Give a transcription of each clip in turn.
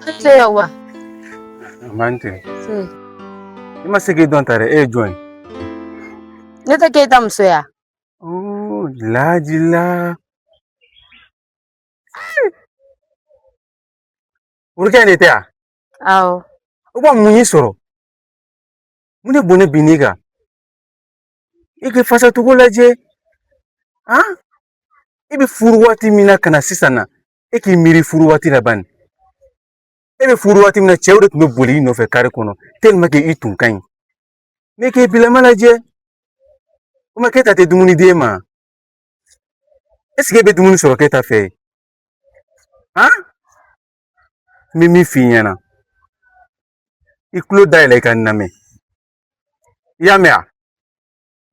Se Yakuba. Man tɛ. Se. I ma se k'i dɔn ta dɛ, e ye jɔn ye? Ne tɛ Keyita muso ya. Oh, lajila. Orokɛ de tɛ yan? Awɔ. O b'a mun y'i sɔrɔ? Mun de bɔnɛ binn'i kan? I k'i fasacogo lajɛ. Han? E bɛ furu waati min na ka na sisan na, e k'i miiri furu waati la bani. E bɛ furu waati min na, cɛw de tun bɛ boli i nɔfɛ kare kɔnɔ tellement que i tun ka ɲi. Mais k'i bilama lajɛ. O ma Keyita tɛ dumuni d'e ma. Est ce que e bɛ dumuni sɔrɔ Keyita fɛ yen? Han? N bɛ min f'i ɲɛna, i tulo dayɛlɛ i ka n lamɛn. I y'a mɛn wa?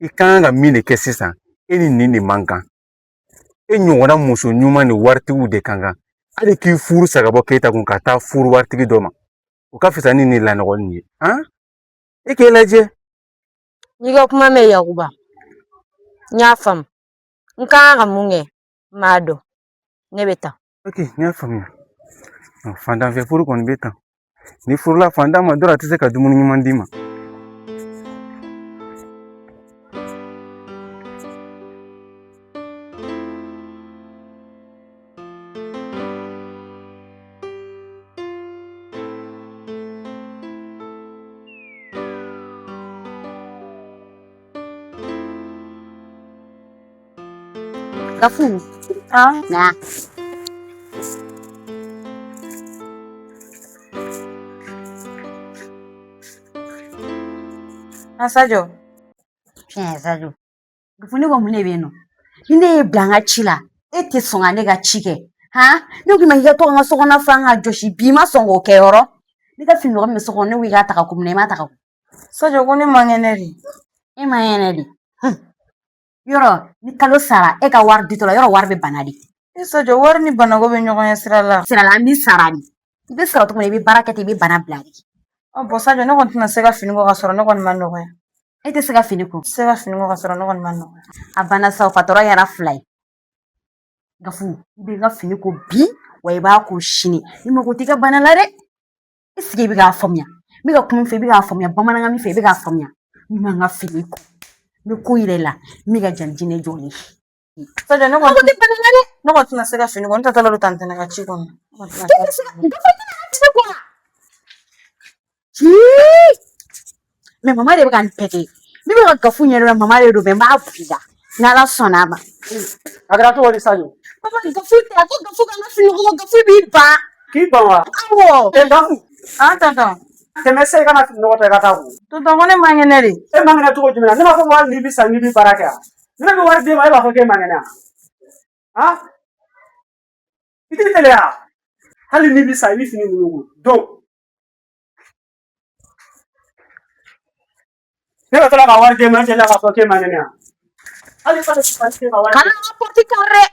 I ka kan ka min de kɛ sisan, e ni nin de man kan. E ɲɔgɔnna muso ɲuman ni waritigiw de ka kan. Hali k'i furu sa ka bɔ Keyita kun ka taa furu waritigi dɔ ma, o ka fisa ni nin lanɔgɔli nin ye. Han? E k'e lajɛ. N'i ka kuma mɛn Yakuba, n y'a faamu. N ka kan ka mun kɛ, n b'a dɔn. Ne bɛ taa. Ok, n y'a faamuya. Fantan fɛ furu kɔni bɛ tan. N'i furula fantan ma dɔrɔn a tɛ se ka dumuni ɲuman d'i ma. Gafu. Ah. Na. Ah, Sadio. Tiɲɛ Sadio. Gafu ne ko mun de bɛ yen nɔ? Ni ne y'e bila n ka ci la, e tɛ sɔn ka ne ka ci kɛ. Han? Ne ko i ma k'i ka to ka n ka sokɔnɔna furan k'a jɔsi bi i ma sɔn k'o kɛ yɔrɔ. Ne ka fini nɔgɔ min bɛ so kɔnɔ ne ko i k'a ta ka ko mun na i m'a ta ka ko. Sadio ko ne man kɛnɛ de. E man kɛnɛ de. Yɔrɔ ni kalo sara e ka wari ditɔ la yɔrɔ wari bɛ bana de. E Sadio wari ni banako bɛ ɲɔgɔn ɲɛ sira la. Sira la an b'i sara de. I bɛ sɔrɔ cogo min na i bɛ baara kɛ ten i bɛ bana bila de. Ɔ bɔn Sadio ne kɔni tɛna se ka fini ko ka sɔrɔ ne kɔni ma nɔgɔya. E tɛ se ka fini ko. Tɛ se ka fini ko ka sɔrɔ ne kɔni ma nɔgɔya. A banna sa o patɔrɔn kɛra fila ye. Gafu i bɛ n ka fini ko bi wa i b'a ko sini. I mago t'i ka bana la dɛ. Est-ce que i bɛ k'a faamuya? N bɛ ka kuma min fɛ i bɛ k'a faamuya bamanankan min fɛ i bɛ k'a faamuya. N'i ma n ka fini ko n bɛ ko yɛrɛ la n bɛ ka jalijinɛ jɔlen. Sadio ne Mago kɔni tɛ bana la dɛ. ne kɔni tɛna se ka fini ko n tatɔla don tantɛnɛ ka ci kɔnɔ. Ne kɔni tɛna E tɛ se ka Gafu i tɛna n ka fini ko wa? Cii! Mais mama de bɛ ka nin bɛɛ kɛ. Ne bɛ ka Gafu ɲɛdɔn mama de don mais n b'a bɔ i la. N'Ala sɔnna a ma. A kɛra cogo di Sadio? Papa Gafu tɛ a ko Gafu ka n ka fini ko Gafu b'i ban. K'i ban wa? Awɔ. E Gafu. Ah tonton. Tɛmɛ se i kana fini nɔgɔ ta i ka taa ko. Tonton ko ne man kɛnɛ de. E man kɛnɛ cogo jumɛn na? Ne b'a fɔ ko hali n'i bɛ sa n'i bɛ baara kɛ yan. Ne bɛ wari d'e ma e b'a fɔ k'e man kɛnɛ yan. Han? I tɛ teliya. Hali n'i bɛ sa i bɛ fini ninnu ko. Donc ne ka tila ka wari d'e ma e delila k'a fɔ k'e man kɛnɛ yan. Hali ka ka wari. Kana n ka porte kari dɛ.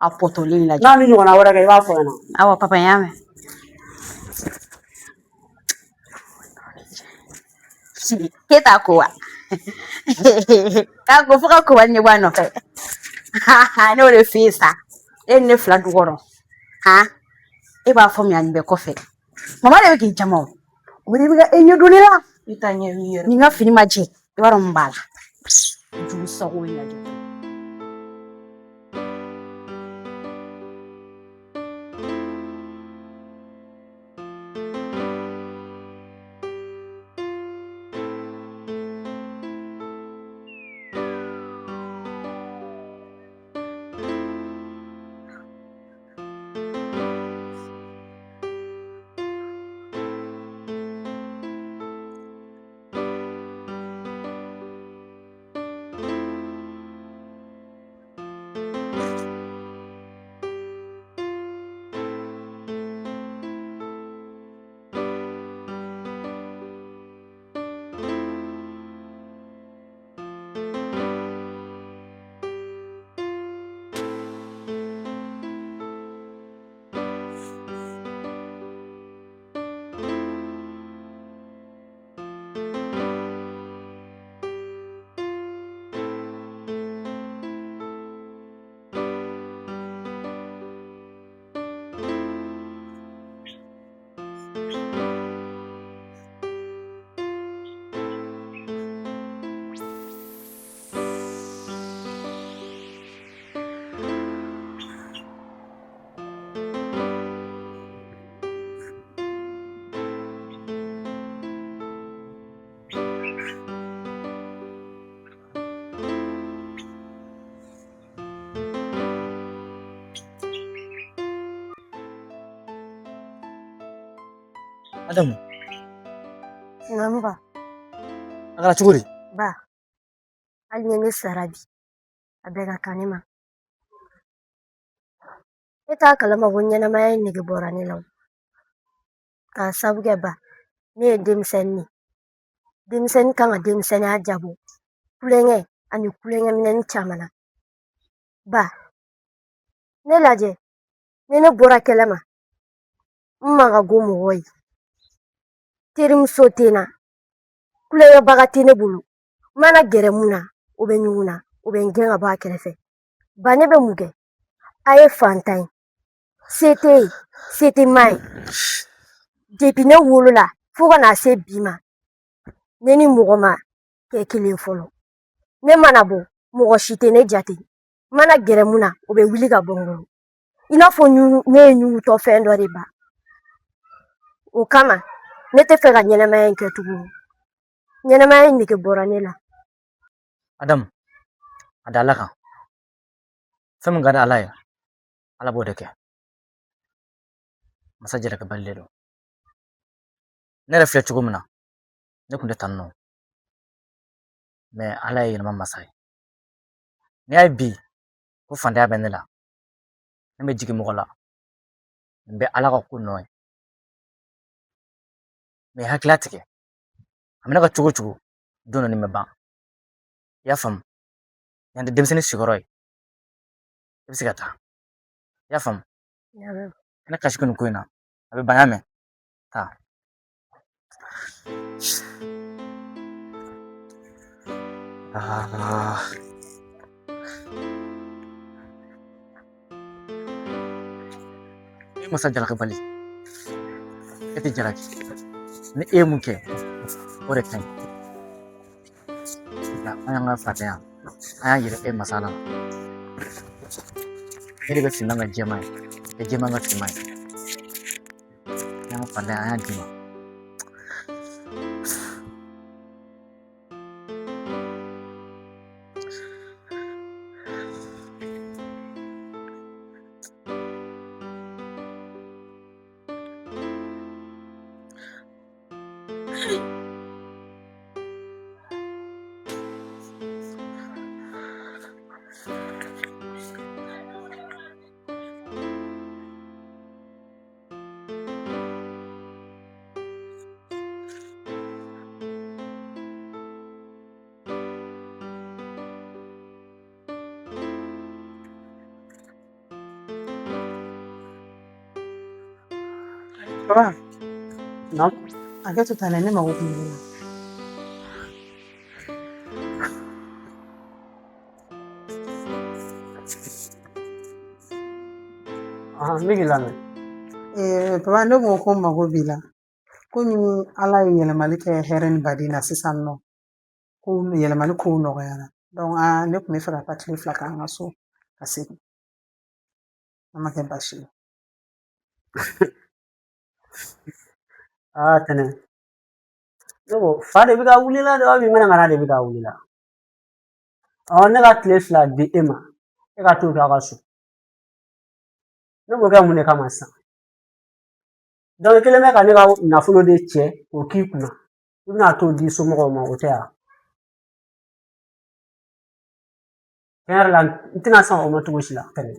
A pɔtɔlen lajɛ. N'a ni ɲɔgɔnna wɛrɛ kɛ i b'a fɔ ɲɛna. Awɔ papa n y'a mɛn. K'e t'a ko wa? K'a ko fo ka koba ɲɛbɔ a nɔfɛ. Ne y'o de f'e ye sa. E ni ne fila du kɔnɔ. Han? E b'a faamuya nin bɛɛ kɔfɛ. Mama de bɛ k'i jama o. O de bɛ ka e ɲɛ don ne la. I ta ɲɛ b'i yɛrɛ. Ni n ka fini ma jɛ, i b'a dɔn mun b'a la. Jugu sago in lajɛ. Adamu. Naamu ba. A kɛra cogo di? Ba, hali ni ne sara bi, a bɛɛ ka kan ne ma. E t'a kalama ko ɲɛnamaya in nege bɔra ne la o. K'a sabu kɛ ba, ne ye denmisɛnnin ye. Denmisɛnnin kan ka denmisɛnninya jabɔ kulonkɛ ani kulonkɛminɛni caman na. Ba, ne lajɛ, ni ne bɔra kɛnɛ ma, n man ka go mɔgɔ ye. Terimuso tɛ n na, kulonkɛbaga tɛ ne bolo. N mana gɛrɛ mun na, o bɛ ɲugun na, o bɛ n gɛn ka bɔ a kɛrɛfɛ. Ba, ne bɛ mun kɛ? A ye fantan ye, se tɛ ye, se tɛ maa ye. Depuis ne wolola fo ka na se bi ma, ne ni mɔgɔ ma kɛ kelen fɔlɔ. Ne mana bɔ, mɔgɔ si tɛ ne jate. N mana gɛrɛ mun na, o bɛ wuli ka bɔ n kɔrɔ. I n'a fɔ ne ye ɲugutɔ fɛn dɔ de ba. O kama ne tɛ fɛ ka ɲɛnamaya in kɛ tuguni. Ɲɛnamaya in nege bɔra ne la. Adamu, a da Ala kan. Fɛn min ka di Ala ye, Ala b'o de kɛ. Masa jalakibali de don. Ne yɛrɛ filɛ cogo min na, ne tun tɛ tan nɔ. Mais Ala ye yɛlɛma masa ye. N'i y'a ye bi ko fantanya bɛ ne la, ne bɛ jigin mɔgɔ la. Nin bɛ Ala ka ko nɔ ye. Mais hakili tigɛ. A mana kɛ cogo o cogo, don dɔ nin bɛ ban. I y'a faamu? Yan tɛ denmisɛnnin sigiyɔrɔ ye. I bɛ se ka taa. I y'a faamu? Kana kasi nin ko in na. A bɛ ban y'a mɛn. Taa. Ah. E masa jalakibali. E tɛ jalaki. Ni e ye mun kɛ, o de ka ɲi. Nka an y'an ka fantanya, an y'a yira e masa la. E de bɛ finman kɛ jɛman ye, ka jɛman kɛ finman ye. An y'an ka fantanya, an y'a d'i ma. Papa, Non. Hakɛ to tan dɛ, ne mago tun bɛ na. Ah, n bɛ k'i lamɛn. Papa, ne ko ko n mago b'i la. Komi Ala ye yɛlɛmali kɛ hɛrɛ ni baden na sisan nɔ. Ko yɛlɛmali kow nɔgɔyara. Donc ne tun bɛ fɛ ka taa tile 2 k'an ka so ka segin. A ma kɛ baasi ye. Ah, Tɛnɛ. Ne ko fa de bɛ ka wuli la de wa ŋanaŋana de bɛ ka wuli la? Ɔ ne ka tile 2 di e ma, e ka t'o kɛ aw ka so. Ne b'o kɛ mun de kama sisan? Donc i kɛlen bɛ ka ne ka nafolo de cɛ k'o k'i kunna. I bɛna t'o di somɔgɔw ma, o tɛ wa? Tiɲɛ yɛrɛ la n tɛna sɔn o ma cogo si la Tɛnɛ.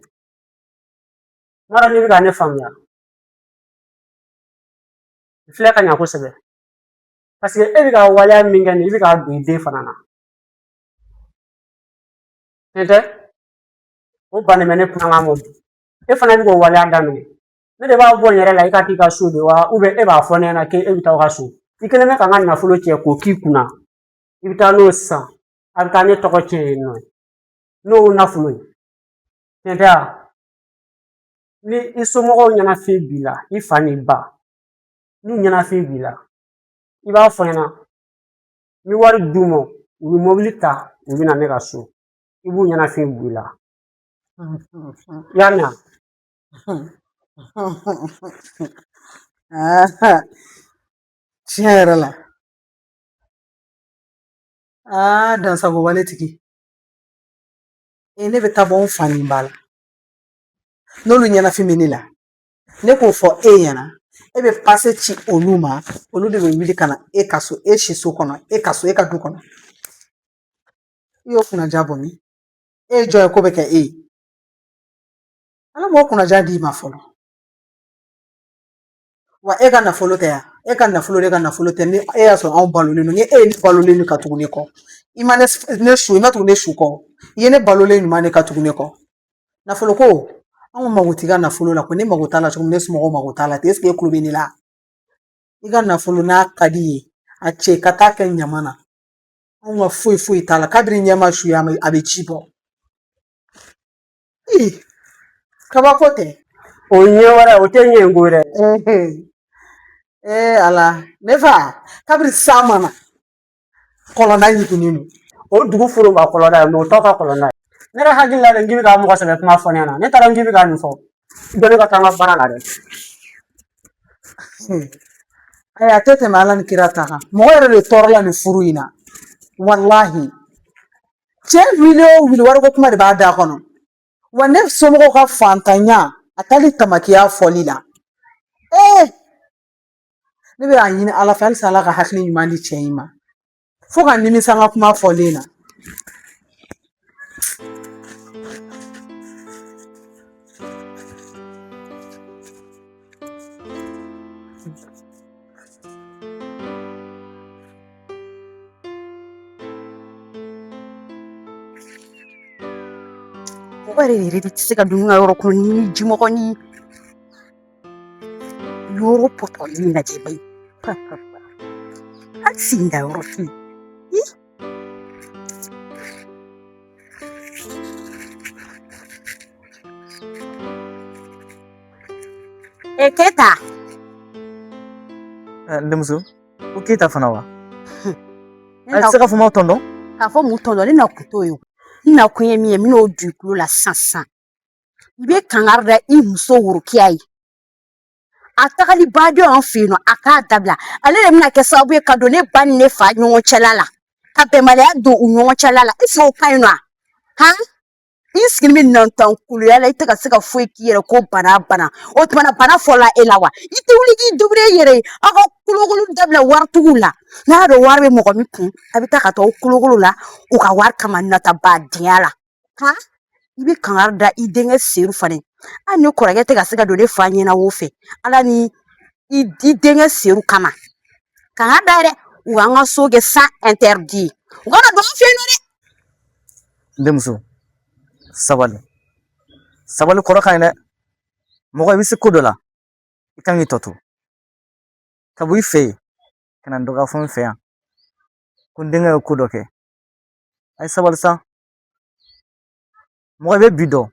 N m'a dɔn n'i bɛ ka ne faamuya. N filɛ ka ɲa kosɛbɛ. Parce que e bɛ ka waleya min kɛ nin, i bɛ k'a don i den fana na. Tiɲɛ tɛ? O bannen bɛ ne kumakan ma bi. E fana bɛ k'o waleya daminɛ. Ne de b'a bɔ n yɛrɛ la i ka t'i ka so de wa e b'a fɔ ne ɲɛna k'e bɛ taa aw ka so. I kɛlen bɛ ka n ka nafolo cɛ k'o k'i kunna. I bɛ taa n'o sisan. A bɛ taa ne tɔgɔ tiɲɛ yen nɔ. N'o nafolo ye. Tiɲɛ tɛ wa? Ni i somɔgɔw ɲɛnafin b'i la, i fa n'i ba, N'u ɲɛnafin b'i la, i b'a fɔ n ɲɛna, n bɛ wari d'u ma, u bɛ mobili ta, u bɛ na ne ka so. I b'u ɲɛnafin b'i la. I y'a mɛn? Tiɲɛ yɛrɛ la, aa, dansago wale tigi e, ne bɛ taa bɔ n fa nin ba la, n'olu ɲɛnafin bɛ ne la, ne k'o fɔ e ɲɛna, e bɛ pase ci olu ma, olu de bɛ wuli ka na e ka so, e si so kɔnɔ, e ka so, e ka du kɔnɔ. I y'o kunnaja bɔ min? E ye jɔn ye ko bɛ kɛ e ye? Ala m'o kunnaja d'i ma fɔlɔ wa. E ka nafolo tɛ yan, e ka nafolo, e ka nafolo tɛ. Ni e y'a sɔrɔ anw balolen don, ni e ye ne balolen don ka tugu ne kɔ, i ma ne su, i ma tugu ne su kɔ, i ye ne balolen ɲuman de ka tugu ne kɔ. Nafolo ko, anw mago t'i ka nafolo la ko ne mago t'a la cogo min, ne somɔgɔw mago t'a la ten. Eseke e kulo bɛ ne la? I ka nafolo n'a ka di ye, a cɛ ka taa kɛ ɲama na, anw ka foyi foyi t'a la. Kabini ɲɛma su ye, a bɛ ji bɔ. Ee, kabako tɛ. O ɲɛ wɛrɛ, o tɛ ɲɛ in ko dɛ. Ee Ala, ne fa, kabini san ma na, kɔlɔnda ɲugunnen don. O dugu foroba kɔlɔnda ye, mɛ o t'aw ka kɔlɔnda ye. Ne yɛrɛ hakili la de, n k'i bɛ ka mɔgɔ sɛbɛ kuma fɔ ne ɲɛna. Ne taara n k'i bɛ ka nin fɔ. Dɔ ne ka taa n ka baara la dɛ. Ayi, a tɛ tɛmɛ Ala ni kira ta kan. Mɔgɔ yɛrɛ de tɔɔrɔla nin furu in na. Walahi, cɛ wuli o wuli, wariko kuma de b'a da kɔnɔ. Wa ne somɔgɔw ka fantanya, a taali tamakiya fɔli la. Ee, ne bɛ a ɲini Ala fɛ halisa, Ala ka hakili ɲuman di cɛ in ma, fo ka nimisa n ka kuma fɔlen na. Mɔgɔ yɛrɛ yɛrɛ de tɛ se ka don n ka yɔrɔ kɔnɔ ni jimɔgɔ ni yɔrɔ pɔtɔli lajɛ ba ye. Hali sen da yɔrɔ tɛ yen. E Keyita. N denmuso, ko Keyita fana wa? A tɛ se ka fɔ ma tɔntɔn. K'a fɔ mun tɔntɔn? Ne na kun t'o ye. N na kun ye min ye, n bɛn'o don i tulo la sisan sisan. I bɛ kangari da i muso Worokiya ye. A tagali badenw an fɛ yen nɔ, a k'a dabila. Ale de bɛna kɛ sababu ye ka don ne ba ni ne fa ɲɔgɔn cɛla la, ka bɛnbaliya don u ɲɔgɔn cɛla la. Est-ce que o ka ɲi nɔ? Han, i sigilen bɛ nantankoloya la, i tɛ ka se ka foyi k'i yɛrɛ ko bana bana. O tuma na bana fɔla e la wa? I tɛ wuli k'i débrouiller i yɛrɛ ye. Aw ka kolokolo dabila waritigiw la. N'a y'a dɔn wari bɛ mɔgɔ min kun, a bɛ taa ka taa o kolokolo la u ka wari kama natabadenya la. Han, i bɛ kangari da i denkɛ Seru fana ye. Hali ni kɔrɔkɛ tɛ ka se ka don ne fa ɲɛna wo fɛ, Ala ni i denkɛ Seru kama, kangari da yɛrɛ, u k'an ka so kɛ sens interdit ye, u kana don an fɛ yen nɔ dɛ. N denmuso, sabali, sabali kɔrɔ ka ɲi dɛ. Mɔgɔ, i bɛ se ko dɔ la, i kan k'i tɔ to ka bɔ i fɛ yen ka na n dɔgɔya fo n fɛ yan ko n denkɛ ye ko dɔ kɛ. A ye sabali sa. Mɔgɔ, i bɛ bi dɔn,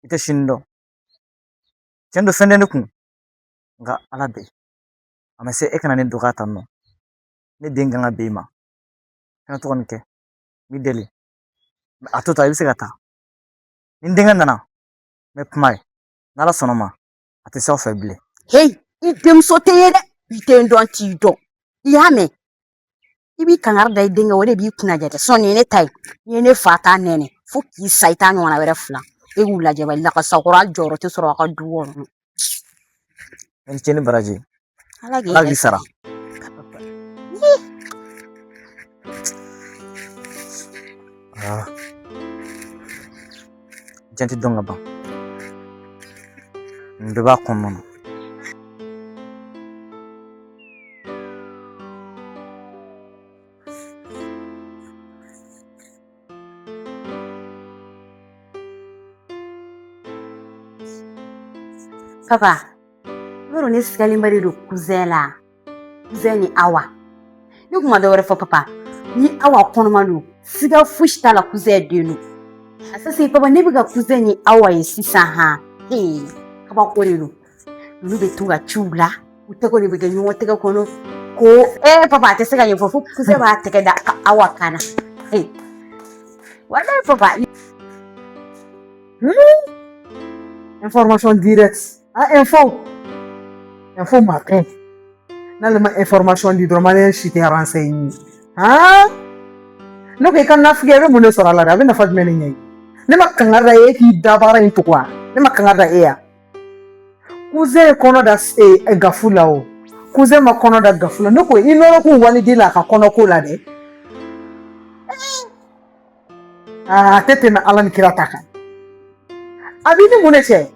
i tɛ sini dɔn. Tiɲɛ don, fɛn tɛ ne kun, nka Ala bɛ a ma se e kana ne dɔgɔya tan nɔ. Ne den kan ka bɛn i ma, kana to ka nin kɛ. N b'i deli, a to tan, i bɛ se ka taa. Ni n denkɛ nana, n bɛ kuma ye. N'Ala sɔnna ma, a tɛ se aw fɛ bilen. Heyi, i denmuso tɛ ye dɛ, i tɛ n dɔn, t'i dɔn. I y'a mɛn? I b'i kangari da i denkɛ, o de b'i kunna jɛ dɛ. Sɔn nin ye ne ta ye, n'i ye ne fa ta nɛnɛ fo k'i sa, i t'a ɲɔgɔnna wɛrɛ fila. E k'u lajɛ ba, lakasakɔrɔ, hali jɔyɔrɔ tɛ sɔrɔ a ka du kɔnɔ. I ni ce ni baraji. Ala Ala k'i sara. Ah. Diɲɛ tɛ dɔn ka ban. Nin bɛɛ b'a kɔnɔna na. Papa, yɔrɔ ne sigalenba de don cousin la. Cousin ni Awa. Ne kun ma dɔ wɛrɛ fɔ papa. Ni Awa kɔnɔma don, siga fosi t'a la, cousin den don. A se papa, ne bɛ ka cousin ni Awa ye sisan han. Ee, kabako de don. Olu bɛ to ka ciw bila. U tɛgɛ de bɛ kɛ ɲɔgɔn tɛgɛ kɔnɔ ko papa a tɛ se ka ɲɛfɔ fo cousin b'a tɛgɛ da ka Awa kan na. Ee walayi papa. Information directe. Ah, info. Info matin. N'ale ma information di dɔrɔn maliyɛn si tɛ renseigné. Han? Ne ko i ka nafigiya i bɛ mun de sɔrɔ a la dɛ? A bɛ nafa jumɛn de ɲɛ i ye? Ne ma kangari da e k'i dabara in tugu wa? Ne ma kangari da e ya? Cousin ye kɔnɔ da Gafu la o. Cousin ma kɔnɔ da Gafu la. Ne ko i nɔrɔ kun walidi la a ka kɔnɔko la dɛ. Aa, a tɛ tɛmɛ Ala ni kira ta kan. A b'i ni mun de cɛ?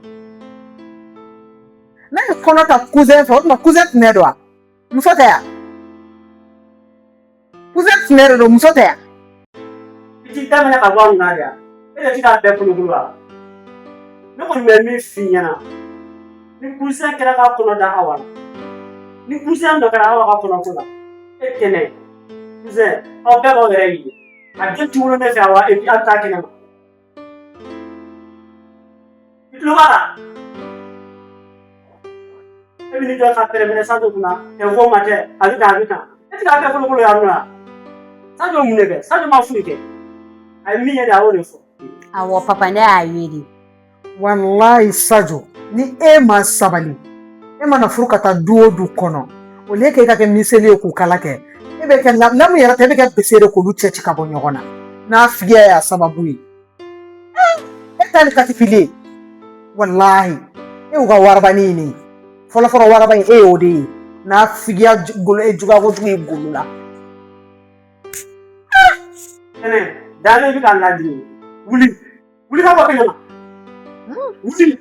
N'a ye kɔnɔ ta cousin fɛ, o tuma cousin tɛnɛ don wa? Muso tɛ yan? Cousin tɛnɛ de don, muso tɛ yan? I t'i da minɛ ka bɔ a kunna de wa? E de ti k'a bɛɛ kolokolo wa? Ne kɔni bɛ min f'i ɲɛna, ni cousin kɛra ka kɔnɔ da Awa la, ni cousin dɔ kɛra Awa ka kɔnɔko la, e tɛnɛ, cousin, aw bɛɛ b'aw yɛrɛ ye. A den ti wolo ne fɛ wa, et puis a bɛ taa kɛnɛ ma. I tulo b'a la? E bɛ n'i jɔ ka pɛrɛn-pɛrɛn Sajo kunna, info ma kɛ, a bɛ tan, a bɛ tan. E ti k'a bɛɛ kolokolo yan nɔ wa? Sajo ye mun de kɛ? Sajo ma foyi kɛ. A ye min ye de, a y'o de fɔ. Awɔ papa, ne y'a ye de. Walayi Sajo, ni e ma sabali, e mana furu ka taa du o du kɔnɔ, au lieu que e ka kɛ miseli ye k'u kala kɛ, e bɛ kɛ lamu yɛrɛ tɛ, e bɛ kɛ bese de k'olu cɛ ci ka bɔ ɲɔgɔn na. N'a figiya y'a sababu ye. E ta ni katipili ye. Walahi, e y'u ka warabani ɲini. Fɔlɔfɔlɔ waraba in e y'o de ye. N'a figiya golo e juguya kojugu ye golo la. Tɛnɛ, dalen bɛ k'a ladimi. Wuli. Wuli ka bɔ kɛnɛ ma. Wuli.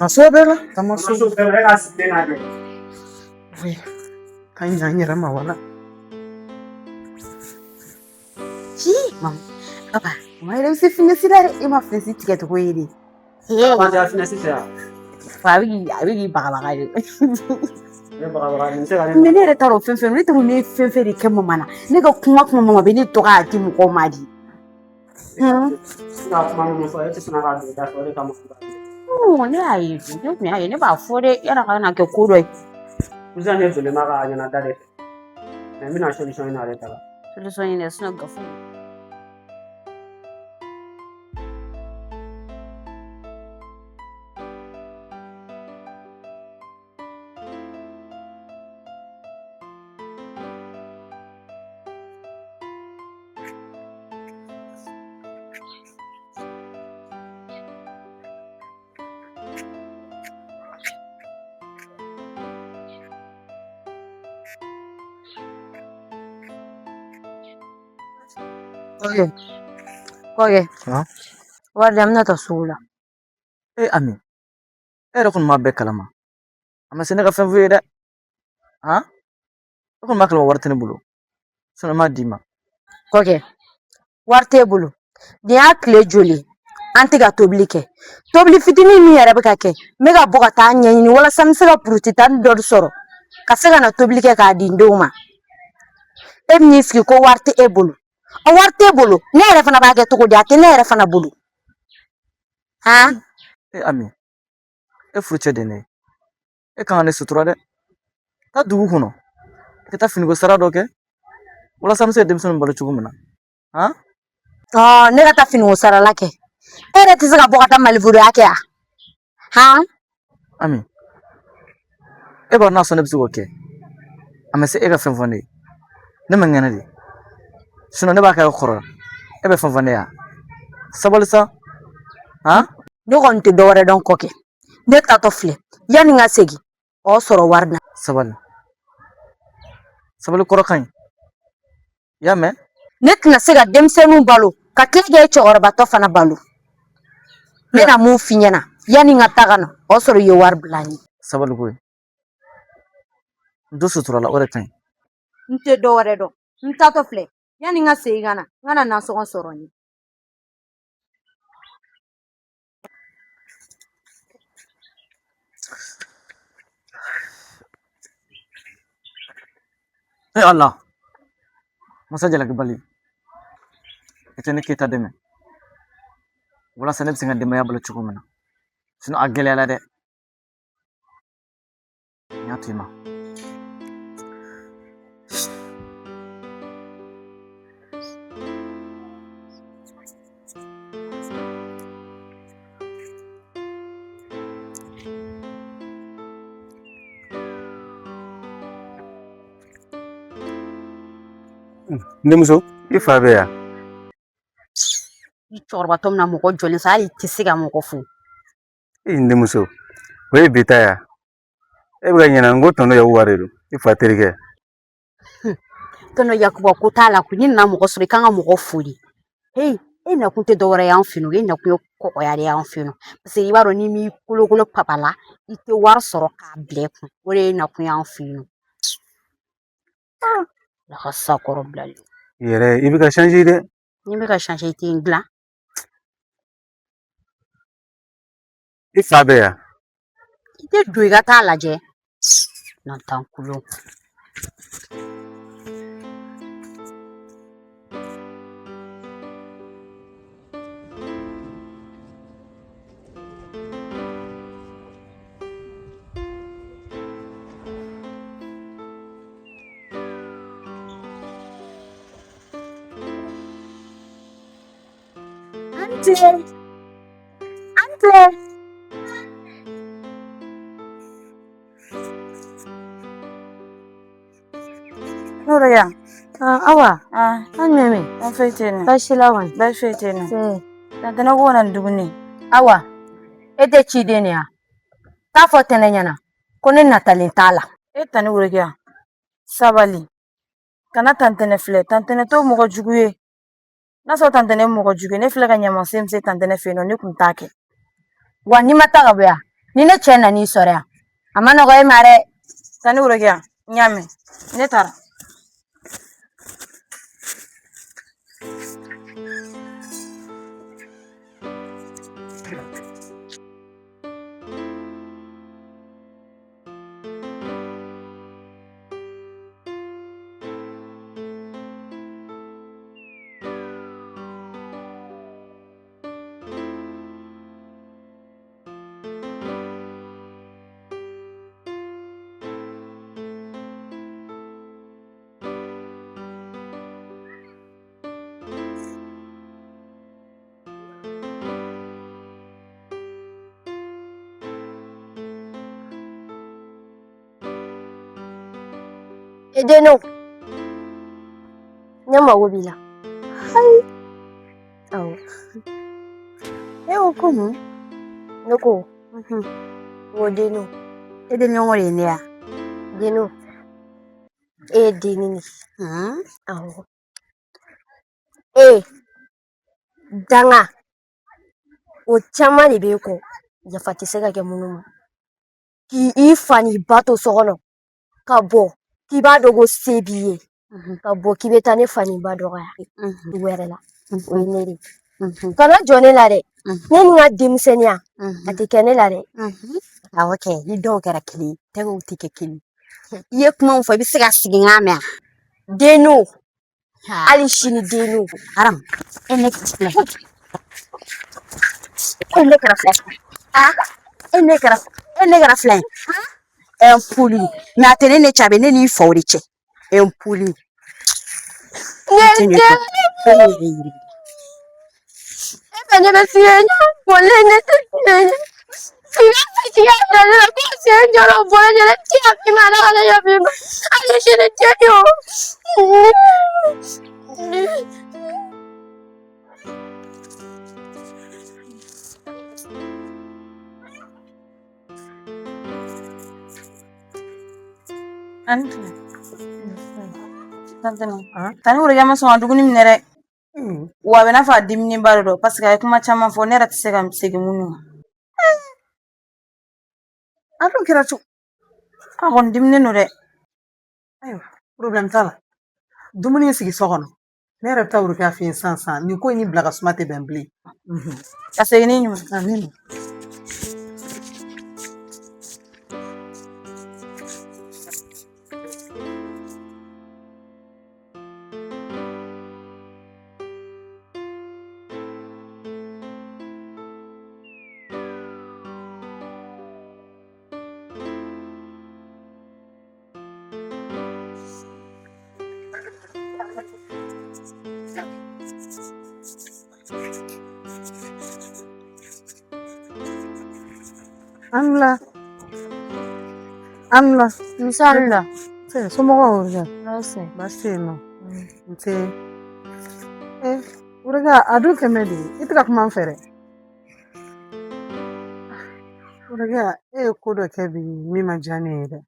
Maso bɛɛ la, tamaso. Maso bɛɛ la, e ka sigilen lajɛ. Ka ɲa n yɛrɛ ma wala. Ci, mama. Papa, mama yɛrɛ bɛ se finɛsi la dɛ. E ma finɛsi tigɛ cogo ye de. Ba tɛ finɛsi fɛ yan. A bɛ k'i bagabaga de. Ne bagabaga nin tɛ se ka ne. Mais ne yɛrɛ t'a dɔn fɛn fɛn, ne t'a dɔn ne ye fɛn fɛn de kɛ mama na. Ne ka kuma mama bɛ ne dɔgɔya di mɔgɔw ma de. Ne ka kuma minnu fɔ, e tɛ sɔn k'a don i da fɛ, o de kama. Ne y'a ye dun, ne tun y'a ye, ne b'a fɔ dɛ, yala ka na kɛ ko dɔ ye. Cousin ne donnen b'a ka ɲɛna da de fɛ. Mais n bɛna solution ɲini ale ta la. Solution ɲini, sinon Gafu. Kɔkɛ, kɔkɛ, Han? Wari di an bɛna taa sugu la. E Ami, e yɛrɛ kɔni b'a bɛɛ kalama. A ma se ne ka fɛn f'u ye dɛ. Han? E kɔni b'a kalama wari tɛ ne bolo. Sinon n b'a d'i ma. Kɔkɛ, wari t'e bolo. Nin y'a tile joli an tɛ ka tobili kɛ. Tobili fitinin min yɛrɛ bɛ ka kɛ, n bɛ ka bɔ ka taa ɲɛɲini walasa n bɛ se ka puruti tan dɔ sɔrɔ ka se ka na tobili kɛ k'a di n denw ma. E bɛ n'i sigi ko wari tɛ e bolo. O wari t'e bolo, ne yɛrɛ fana b'a kɛ cogo di? A tɛ ne yɛrɛ fana bolo. Han? E Ami, e furucɛ de ye ne ye. E kan ka ne sutura dɛ. Taa dugu kɔnɔ. I ka taa finiko sara dɔ kɛ. Walasa an bɛ se ka denmisɛnninw balo cogo min na. Han? Ɔ, ne ka taa finiko sarala kɛ. E yɛrɛ tɛ se ka bɔ ka taa maliforoya kɛ yan? Han? Ami, e b'a dɔn n'a sɔrɔ ne bɛ se k'o kɛ. A ma se e ka fɛn fɔ ne ye. Ne man kɛnɛ de. Sinon ne b'a kɛ ka kɔrɔ. E bɛ fɛn fɔ ne ye wa? Sabali sa. Han? Ne kɔni tɛ dɔwɛrɛ dɔn kɔkɛ. Ne taatɔ filɛ, yanni n ka segin, o sɔrɔ wari na. Sabali. Sabali kɔrɔ ka ɲi. I y'a mɛn? Ne tɛna se ka denmisɛnninw balo ka tila k'e cɛkɔrɔbatɔ fana balo. N bɛna mun f'i ɲɛna, yanni n ka taga na, o sɔrɔ i ye wari bila n ɲɛ. Sabali koyi. N to sutura la, o de ka ɲi. N tɛ dɔwɛrɛ dɔn. N taatɔ filɛ, yanni n ka segin ka na, n ka na nasɔngɔ sɔrɔ n ye. E Ala, masa jalakibali, i tɛ ne Keyita dɛmɛ walasa ne bɛ se ka denbaya balo cogo min na. Sinon a gɛlɛyara dɛ. N y'a to i ma. N denmuso, i fa bɛ yan? I cɛkɔrɔbatɔ bɛna mɔgɔ jɔlen sɔrɔ, hali i tɛ se ka mɔgɔ fo. E n denmuso, o ye bi ta ye. E bɛ ka ɲinɛ n ko tɔntɔn Yakuba de don, i fa terikɛ. Tɔntɔn Yakuba ko t'a la koyi. N'i nana mɔgɔ sɔrɔ, i kan ka mɔgɔ fo de. Heyi, e nakun tɛ dɔwɛrɛ y'an fɛ yen nɔ, e nakun ye kɔgɔya de y'an fɛ yen nɔ. Paseke i b'a dɔn n'i m'i kolokolo papa la, i tɛ wari sɔrɔ k'a bila i kun. O de ye nakun y'an fɛ yen nɔ. Ala ka sakɔrɔ bilali. I yɛrɛ, i bɛ ka changer dɛ. Ni bɛ ka changer, i tɛ n dilan. I fa bɛ yan? I tɛ don i ka taa lajɛ. Nantan kulon. An tile. An tile. Nora yan. Awa. An mɛmɛ. An foyi tɛ yen nɔ. Baasi la kɔni. Baasi foyi tɛ yen nɔ. Se. Tante ne ko na ni dumuni. Awa, e tɛ ciden de ya? Taa fɔ Tɛnɛ ɲɛna ko ne natalen t'a la. E tani Worokiya. Sabali. Kana tantɛnɛ filɛ. Tantɛnɛ t'o mɔgɔ jugu ye. N'a sɔrɔ tantɛnɛ ye mɔgɔ jugu ye, ne filɛ ka ɲamasen min se tantɛnɛ fɛ yen nɔ, ne kun t'a kɛ. Wa n'i ma taa ka bɔ yan, ni ne cɛ nan'i sɔrɔ yan, a ma nɔgɔ e ma dɛ. Tani Worokiya, n y'a mɛn. Ne taara. E denw, ne mago b'i la. Hayi. Awɔ. E ko ko mun? Ne ko, n ko denw. E den ɲɔgɔn de ye ne ya? Denw, e ye dennin de ye. Awɔ. E danga o caman de b'e kɔ, yafa tɛ se ka kɛ minnu ma. K'i fa n'i ba to so kɔnɔ ka bɔ k'i b'a dɔn ko se b'i ye, ka bɔ k'i bɛ taa ne fa n'i ba dɔgɔya dugu wɛrɛ la, o ye ne de ye. Kana jɔ ne la dɛ, ne ni n ka denmisɛnninya a tɛ kɛ ne la dɛ. Awɔ kɛ, ni dɔw kɛra kelen ye, tɛgɛw tɛ kɛ kelen ye. I ye kuma min fɔ, i bɛ se ka sigi n k'a mɛn. Denninw, hali sini denninw. Aram, e ne filɛ. E ne kɛra filɛ. E ne kɛra, e ne kɛra filɛ. Impoli. Mais a tɛ ne ne cɛ, a bɛ ne n'i faw de cɛ. Impoli. Ne tɛ. E fɛ ne bɛ fiye ɲɛ, bɔlen ne tɛ fiye ɲɛ. Siga siga yɛrɛ ne la ko sen jɔrɔ bɔlen ne tɛ yafa i ma, Ala kana yafa i ma. Hali sini tɛ o. Ani tile. Tantɛnɛ. Tani Worokiya ma sɔn ka dumuni minɛ dɛ. Wa a bɛ n'a fɔ a diminenba de don parce que a ye kuma caman fɔ, ne yɛrɛ tɛ se ka segin minnu ma. A dun kɛra cogo? A kɔni diminen don dɛ. Ayiwa, problème t'a la. Dumuni in sigi so kɔnɔ. Ne yɛrɛ bɛ taa Worokiya fɛ yen sisan sisan. Nin ko in ni bila ka suma tɛ bɛn bilen. Ka segin ni ɲuman. Amin. An wula. An wula. Nse a ni wula. Nse, somɔgɔw Worokiya? Baasi tɛ. Baasi tɛ yen nɔ. Nse. Eh, Worokiya, a dun kɛmɛ de ye. I tɛ ka kuma n fɛ dɛ. Worokiya, e ye ko dɔ kɛ bi min ma diya ne ye dɛ.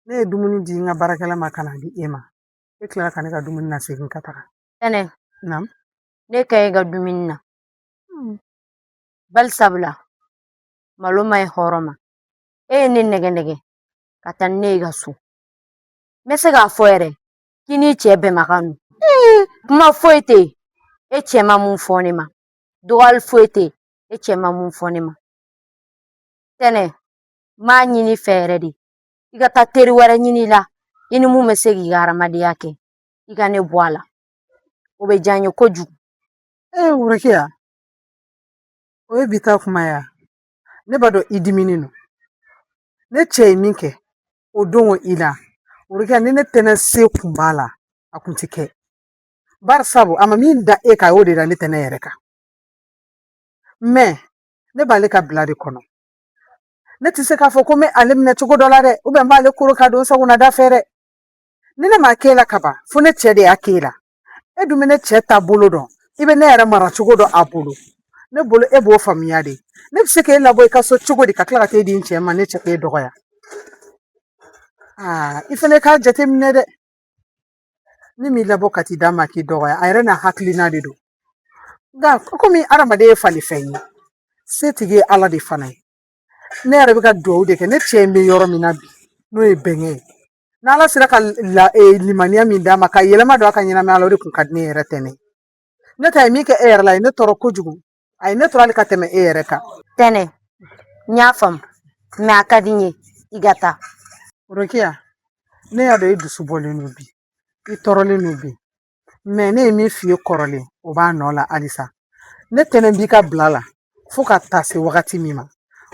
Ne ye dumuni di n ka baarakɛla ma ka na di e ma. E tilara ka ne ka dumuni nasegin ka taga. Tɛnɛ. Naamu. Ne ka ɲi ka dumuni na. Bari sabula malo ma ɲi hɔrɔn ma. E ye ne nɛgɛ nɛgɛ ka taa ni ne ye ka so. N bɛ se k'a fɔ yɛrɛ k'i n'i cɛ bɛnbakan don. Kuma foyi tɛ yen e cɛ ma mun fɔ ne ma. Dɔgɔyali foyi tɛ yen e cɛ ma mun fɔ ne ma. Tɛnɛ n b'a ɲini i fɛ yɛrɛ de i ka taa teri wɛrɛ ɲini i la i ni mun bɛ se k'i ka hadamadenya kɛ i ka ne bɔ a la o bɛ diya n ye kojugu. Ee Worokiya, o ye bi ta kuma ye wa? Ne b'a dɔn i diminen don. Ne cɛ ye min kɛ o don i la Worokiya ni ne tɛnɛ se kun b'a la a kun tɛ kɛ. Bari sabu a ma min da e kan a y'o de da ne tɛnɛ yɛrɛ kan. Mɛ ne b'ale ka bila de kɔnɔ. Ne tɛ se k'a fɔ ko n bɛ ale minɛ cogo dɔ la dɛ ou bien n b'ale koro ka don n sagona da fɛ dɛ. Ni ne m'a k'e la kaban fo ne cɛ de y'a k'e la. E dun bɛ ne cɛ taabolo dɔn i bɛ ne yɛrɛ mara cogo dɔn a bolo. Ne bolo e b'o faamuya de. Ne bɛ se k'e labɔ i ka so cogo di ka tila ka t'e di n cɛ ma ne cɛ k'e dɔgɔya. Aa i fana k'a jateminɛ dɛ. Ne m'i labɔ ka t'i d'a ma k'i dɔgɔya a yɛrɛ n'a hakilina de don. Nka komi adamaden ye falifɛn ye setigi ye Ala de fana ye. Ne yɛrɛ bɛ ka dugawu de kɛ ne cɛ in bɛ yɔrɔ min na bi n'o ye bɛnkɛ ye. N'Ala sera ka limaniya min d'a ma ka yɛlɛma don a ka ɲɛnamaya la o de kun ka di ne yɛrɛ tɛnɛ. Ne ta ye min kɛ e yɛrɛ la a ye ne tɔɔrɔ kojugu. A ye ne tɔɔrɔ hali ka tɛmɛ e yɛrɛ kan. Tɛnɛ n y'a faamu mɛ a ka di n ye i ka taa. Rokiya ne y'a dɔn i dusu bɔlen don bi i tɔɔrɔlen don bi mɛ ne ye min f'i ye kɔrɔlen o b'a nɔ la halisa. Ne tɛnɛ b'i ka bila la fo ka taa se wagati min ma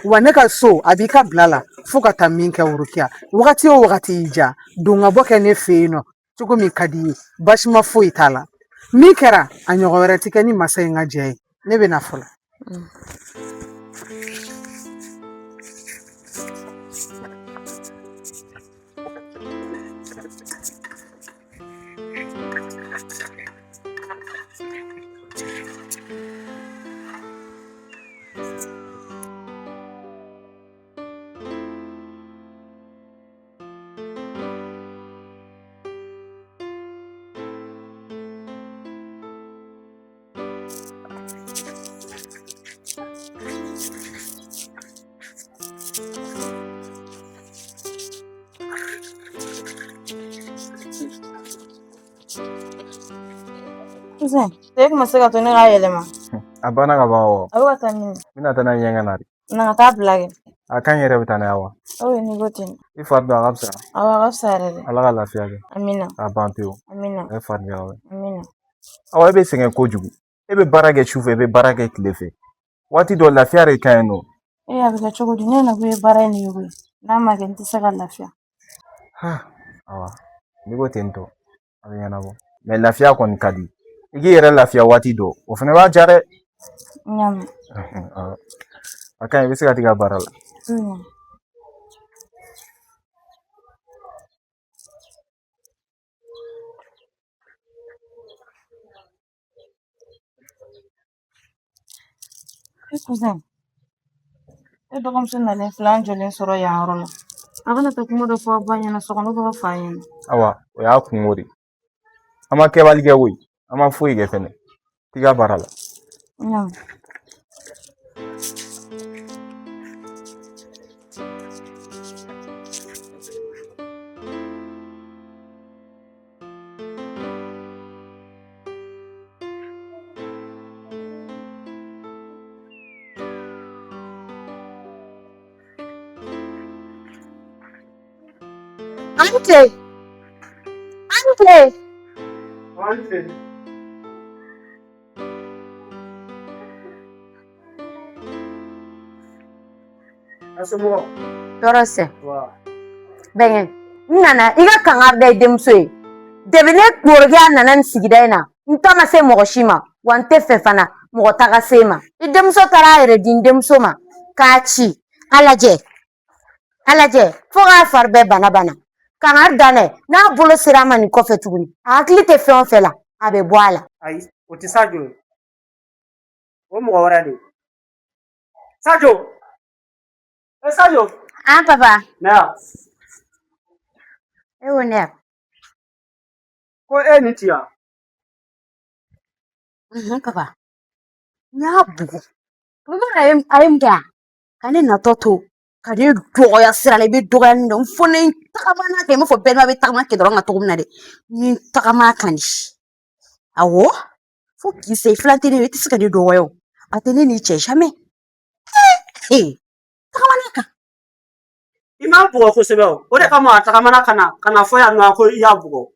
wa ne ka so a b'i ka bila la fo ka taa min kɛ Worokiya wagati o wagati y'i diya don ka bɔ kɛ ne fɛ yen nɔ cogo min ka di i ye basima foyi t'a la min kɛra a ɲɔgɔn wɛrɛ tɛ kɛ ni masa in ka jɛ ye ne bɛ na fɔlɔ. Cousin, e kun ma se ka to ne k'a yɛlɛma. A banna ka ban wa? A bɛ ka taa min? N bɛna taa n'a ye ɲɛgɛn na de. Na ka taa bila kɛ. A ka ɲi yɛrɛ bɛ taa n'a ye wa? O ye n'i ko ten. I fari don a ka fisa. Awɔ, a ka fisa yɛrɛ de. Ala ka lafiya kɛ. Amina. K'a ban pewu. Amina. A ye fari diya. Amina. Awa e bɛ sɛgɛn kojugu. E bɛ baara kɛ su fɛ, e bɛ baara kɛ tile fɛ. Waati dɔ lafiya de ka ɲi nɔ. E a bɛ kɛ cogo di? Ne nakun ye baara in de ye koyi. N'a ma kɛ n tɛ se ka lafiya. Awa n'i ko ten tɔ a bɛ ɲɛnabɔ. Mɛ lafiya kɔni ka di. I k'i yɛrɛ lafiya waati dɔ o fana b'a diya dɛ. N y'a mɛn. A ka ɲi i bɛ se ka t'i ka baara la. E cousin, e dɔgɔmuso nalen filɛ an jɔlen sɔrɔ yan yɔrɔ la. A kana taa kuma dɔ fɔ a ba ɲɛna so kɔnɔ b'a fɔ a ɲɛna. Awa o y'a kungo de ye. An ma kɛbali kɛ koyi. An ma foyi kɛ fɛnɛ. T'i ka baara la. N y'a mɛn. An ce. An ce. An ce. A somɔgɔw? Tɔɔrɔ sɛ. Bɛnkɛ, n nana i ka kangari da i denmuso ye. Depi ne Worokiya nana nin sigida in na, N ta ma se mɔgɔ si ma, wa n tɛ fɛ fana mɔgɔ ta ka se n ma. I denmuso taara a yɛrɛ di n denmuso ma k'a ci, a lajɛ, a lajɛ fo k'a fari bɛɛ bana bana. Kangari da n'a ye, n'a bolo sera a ma nin kɔfɛ tuguni, a hakili tɛ fɛn o fɛn la, a bɛ bɔ a la. Ayi, o tɛ Sajo ye, o mɔgɔ wɛrɛ de ye. Sajo, e Sajo. An papa. Na yan. E ko ne yan. Ko e ni ci yan. Papa, n y'a bugɔ. Papa, a ye mun kɛ yan? Ka ne natɔ to ka ne dɔgɔya sira la. I bɛ dɔgɔya nin dɔn fo ne tagama kɛ i b'a fɔ bɛɛ bɛ tagama kɛ dɔrɔn ka cogo min na dɛ, ni tagama kan di. Awɔ, fo k'i se filan tɛ ne ye, i tɛ se ka ne dɔgɔya o. A tɛ ne n'i cɛ jamais. Ee, tagama kan. I m'a bugɔ kosɛbɛ o, o de kama a tagamana ka na ka na fɔ yan nɔ ko i y'a bugɔ.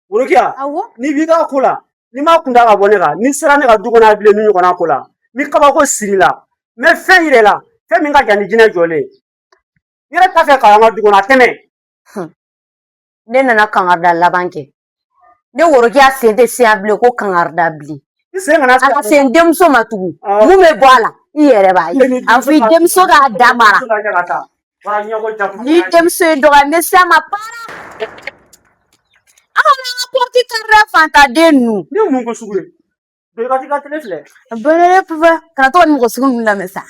Worokiya. Awɔ. N'i b'i ka ko la, n'i ma kun da ka bɔ ne kan, n'i sera ne ka du kɔnɔ bilen ni ɲɔgɔnna ko la, n bɛ kabako siri la, n bɛ fɛn yir'i la, fɛn min ka jan ni jinɛ jɔlen ye. N yɛrɛ t'a fɛ k'an ka du kɔnɔ a tɛmɛ. Ne nana kangarida laban kɛ. Ne Worokiya sen tɛ se yan bilen ko kangarida bilen. I sen kana A ka se n denmuso ma tugun. Awɔ. Mun bɛ bɔ a la, i yɛrɛ b'a ye. A fɔ i denmuso k'a da mara. N'i denmuso ye dɔgɔya, n bɛ se a ma para. Aw n'an ka pɔrɔti kari fantaden ninnu. Ne ye mun ko sugu ye? Don i ka t'i ka tele filɛ. Bɔnɛ papa, kana to ka nin mɔgɔ sugu ninnu lamɛn sa.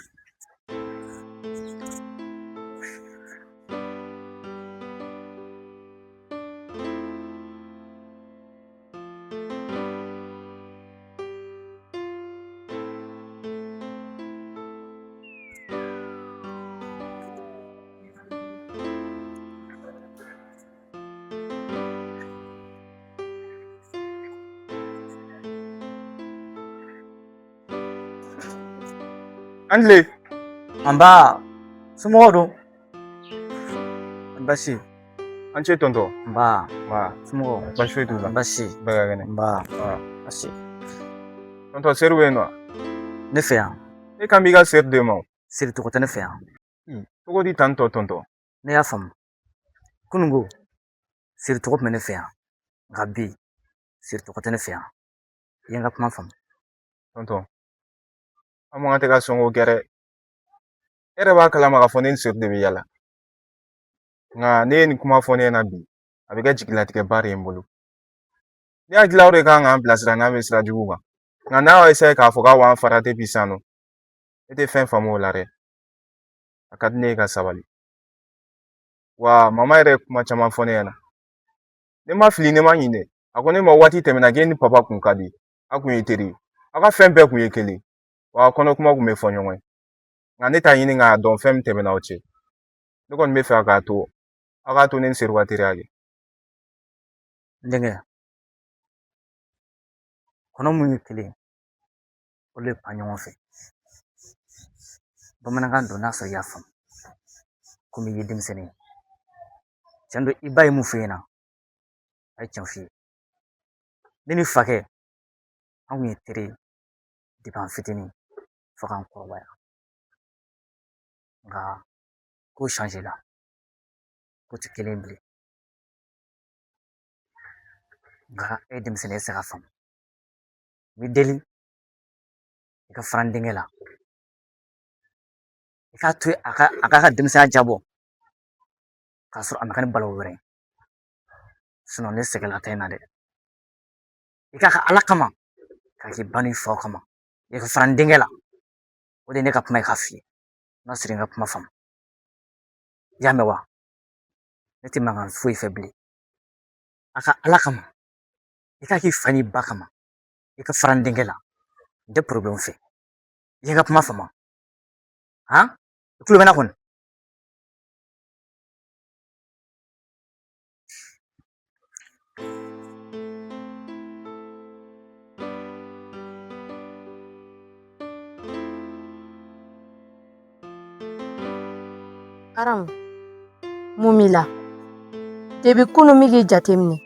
An tile. Nba, somɔgɔw dun? Basi. An ce tɔntɔn. Nba. Nba. Somɔgɔw? Basi foyi t'u la. Basi. Bɛɛ ka kɛnɛ. Nba. Basi. Tɔntɔn, Seru bɛ yen nɔ? Ne fɛ yan. E kan b'i ka Seru de ma o. Seru tɔgɔ tɛ ne fɛ yan. Cogo di tan tɔ tɔntɔn? Ne y'a faamu. Kununko, Seru tɔgɔ tun bɛ ne fɛ yan. Nka bi, Seru tɔgɔ tɛ ne fɛ yan. I ye n ka kuma faamu. Tɔntɔn, an man kan tɛ ka sɔn k'o kɛ dɛ. E yɛrɛ b'a kalama k'a fɔ ne ni Seru de bɛ yala. Nka ne ye nin kuma fɔ ne ɲɛna bi, a bɛ kɛ jigilatigɛba de ye n bolo. Ne hakili la aw de kan k'an bilasira n'an bɛ sira jugu kan. Nka n'a y'a k'a fɔ k'aw b'an fara depi sisan nɔ, ne tɛ fɛn faamu o la dɛ. A ka di ne ye ka sabali. Wa mama yɛrɛ ye kuma caman fɔ ne ɲɛna. Ne ma fili, ne ma ɲinɛ. A ko ne ma waati tɛmɛna k'e ni papa kun ka di. Aw kun ye teri ye. Aw ka fɛn bɛɛ kun ye kelen. Wa aw kɔnɔ kuma kun bɛ fɔ ɲɔgɔn ye. Nka ne t'a ɲini k'a dɔn fɛn min tɛmɛna aw cɛ. Ne kɔni bɛ fɛ k'a to aw k'a to ne ni Seru ka teriya kɛ. N denkɛ, kɔnɔ mun ye kelen, olu de pan ɲɔgɔn fɛ. Bamanankan don n'a sɔrɔ i y'a faamu. Komi i ye denmisɛnnin ye. Tiɲɛ don, i ba ye mun f'i ɲɛna, a ye tiɲɛ f'i ye. Ne ni fakɛ, an kun ye teri ye depi an fitinin fo k'an kɔrɔbaya. Nka ko changé la, ko tɛ kelen ye bilen. Nka e ye denmisɛnnin ye, e tɛ se k'a faamu. N b'i deli i ka fara n denkɛ la. I k'a to yen a ka denmisɛnya jabɔ k'a sɔrɔ a ma kɛ ni balawu wɛrɛ ye. Sinon ne sɛgɛnna ta in na dɛ. I k'a kɛ Ala kama, k'a k'i ba n'i faw kama. I ka fara n denkɛ la. O de ye ne ka kuma ye k'a f'i ye. N'a sɔrɔ i ka kuma faamu. I y'a mɛn wa? Ne tɛ mankan foyi fɛ bilen. A ka Ala kama, i k'a k'i fa n'i ba kama. I ka fara n denkɛ la. N tɛ problème fɛ. I ye n ka kuma faamu? Han? I tulo bɛ n na kɔni? Aram, mun b'i la? Depi kunun n bɛ k'i jateminɛ.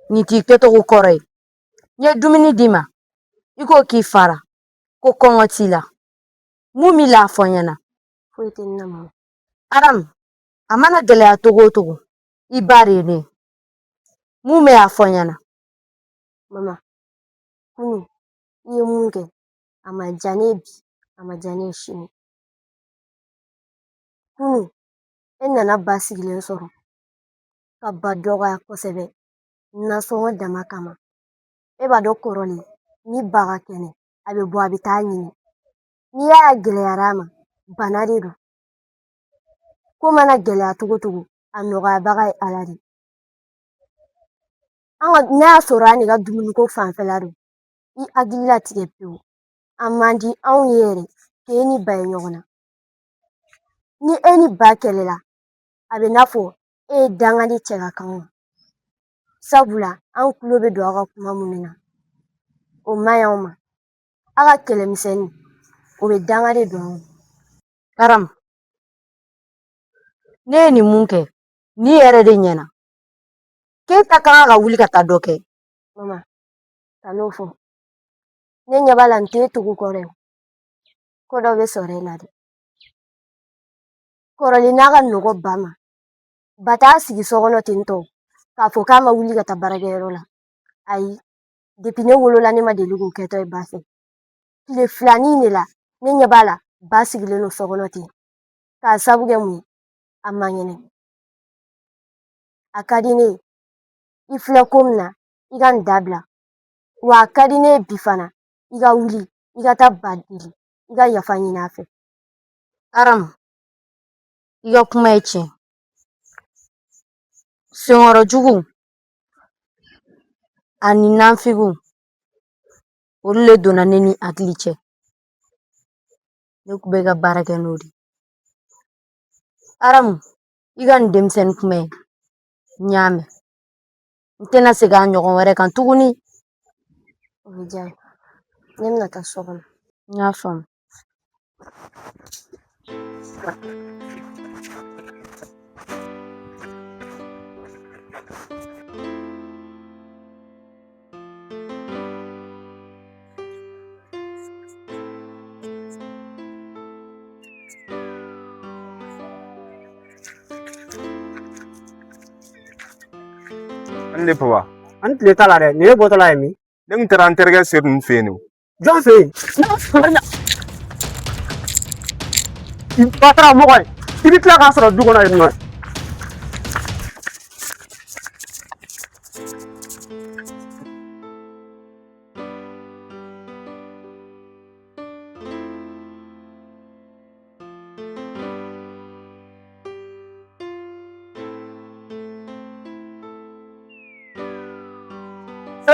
Nin t'i kɛcogo kɔrɔ ye. N ye dumuni d'i ma, i ko k'i fara, ko kɔngɔ t'i la. Mun b'i la, a fɔ n ɲɛna. Foyi tɛ n na mama. Aram, a mana gɛlɛya cogo o cogo, i ba de ye ne ye. Mun bɛ, a fɔ n ɲɛna. Mama, Kunun i ye mun kɛ a ma diya ne ye bi, a ma diya ne ye sini. Kunun e nana ba sigilen sɔrɔ ka ba dɔgɔya kosɛbɛ nasɔngɔ dama kama. E b'a dɔn kɔrɔlen ni ba ka kɛnɛ a bɛ bɔ a bɛ taa ɲini. N'i y'a gɛlɛyara a ma, bana de don. Ko mana gɛlɛya cogo cogo, a nɔgɔyabaga ye Ala de ye. An ka n'a y'a sɔrɔ an de ka dumuniko fanfɛla don, i hakili latigɛ pewu. A man di anw ye yɛrɛ k'e ni ba ye ɲɔgɔn na. Ni e ni ba kɛlɛla, a bɛ n'a fɔ e ye danga de cɛ ka k'anw ma. Sabula an tulo bɛ don aw ka kuma minnu na, o man ɲi anw ma. Aw ka kɛlɛmisɛnnin, o bɛ danga de don anw ma. Aram, ne ye nin mun kɛ, nin yɛrɛ de ɲɛna. Keyita ka kan ka wuli ka taa dɔ kɛ. Mama, kan'o fɔ. Ne ɲɛ b'a la nin t'e tugu kɔrɔ ye. Ko dɔ bɛ sɔrɔ e la dɛ. Kɔrɔlen n'a ka nɔgɔ ba ma, ba t'a sigi so kɔnɔ ten tɔ k'a fɔ k'a ma wuli ka taa baarakɛyɔrɔ la. Ayi, depi ne wolola ne ma deli k'o kɛtɔ ye ba fɛ. Tile filanin de la, ne ɲɛ b'a la ba sigilen don so kɔnɔ ten. K'a sabu kɛ mun ye? A man kɛnɛ. A ka di ne ye i filɛ ko min na i ka nin dabila. Wa a ka di ne ye bi fana i ka wuli i ka taa ba deli i ka yafa ɲini a fɛ. Aram, i ka kuma ye tiɲɛ. Senkɔrɔ jugu ani nanfigiw, olu le donna ne ni hakili cɛ. Ne kun bɛ ka baara kɛ n'o de ye. Aramu, i ka nin denmisɛnnin kuma in, n y'a mɛn. N tɛna segin a ɲɔgɔn wɛrɛ kan tuguni. O bɛ diya n ye. Ne bɛna taa so kɔnɔ. N y'a faamu. An de papa. An tile t'a la dɛ, nin ye bɔtɔla ye min? Ne tun taara n terikɛ Sedu ninnu fɛ yen nɔ. Jɔn fɛ yen? I batara mɔgɔ ye, i bɛ tila k'a sɔrɔ du kɔnɔ yen nɔ.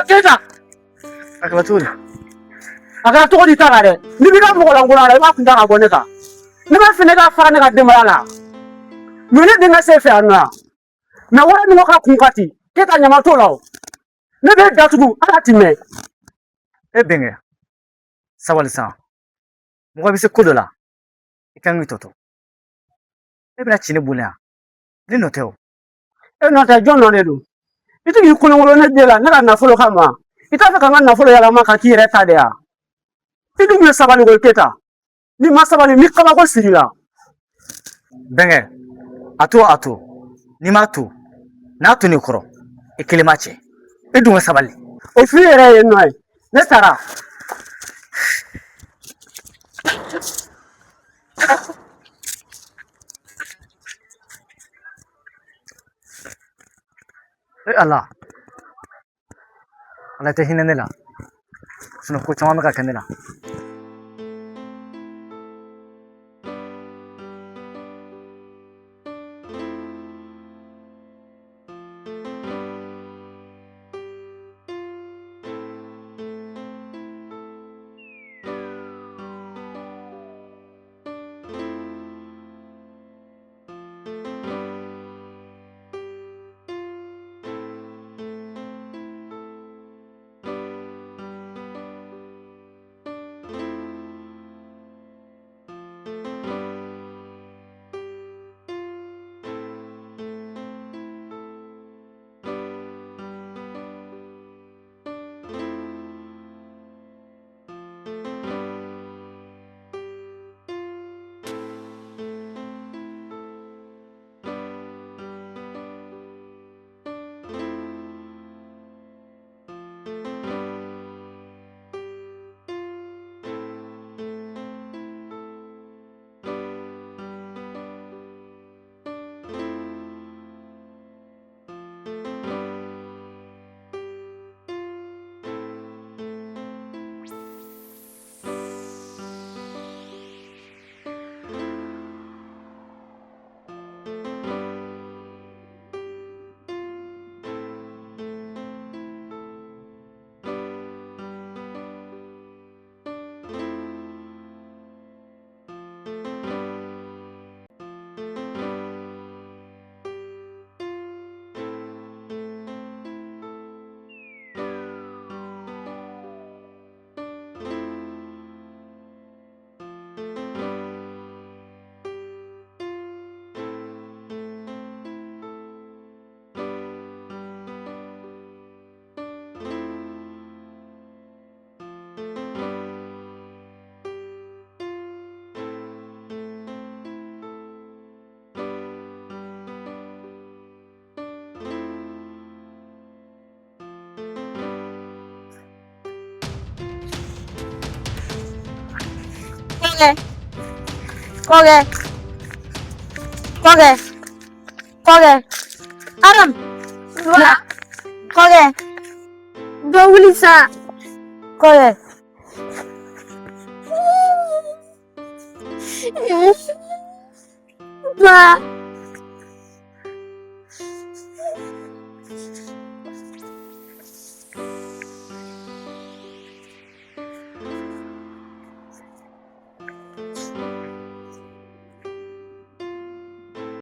Keyita! A kɛra cogo di? A kɛra cogo di t'a la dɛ. N'i b'i ka mɔgɔ lankolon la, i b'a kun ta ka bɔ ne kan. Ne b'a fɛ ne ka fara ne ka denbaya la. Mɛ ne denkɛ se fɛ yan nɔ yan. Mɛ wari min ko k'a kun ka ci, Keyita ɲama t'o la o. Ne b'e datugu, ala ti mɛn. E bɛnkɛ, sabali sa. Mɔgɔ bɛ se ko dɔ la, i kan k'i tɔ to. E bɛna ci ne bonya yan. Ne nɔ tɛ o. E nɔ tɛ, jɔn nɔ de don? I tɛ k'i kolonkolon ne den la ne ka nafolo kama. I t'a fɛ ka n ka nafolo yɛlɛma ka k'i yɛrɛ ta de ya? I dun ye sabali koyi Keyita. N'i ma sabali, n bɛ kabako siri i la. Bɛnkɛ, a to a to. N'i m'a to, n'a to n'i kɔrɔ, i kelen b'a cɛ. E dun ka sabali. O f'i yɛrɛ ye nɔ ye. Ne taara. E Ala. Ala tɛ hinɛ ne la. Sinon ko caman bɛ ka kɛ ne la. Kɔkɛ, kɔkɛ, kɔkɛ, kɔkɛ. Aram, na, kɔkɛ. Dɔ wuli sa. Kɔkɛ. Ba.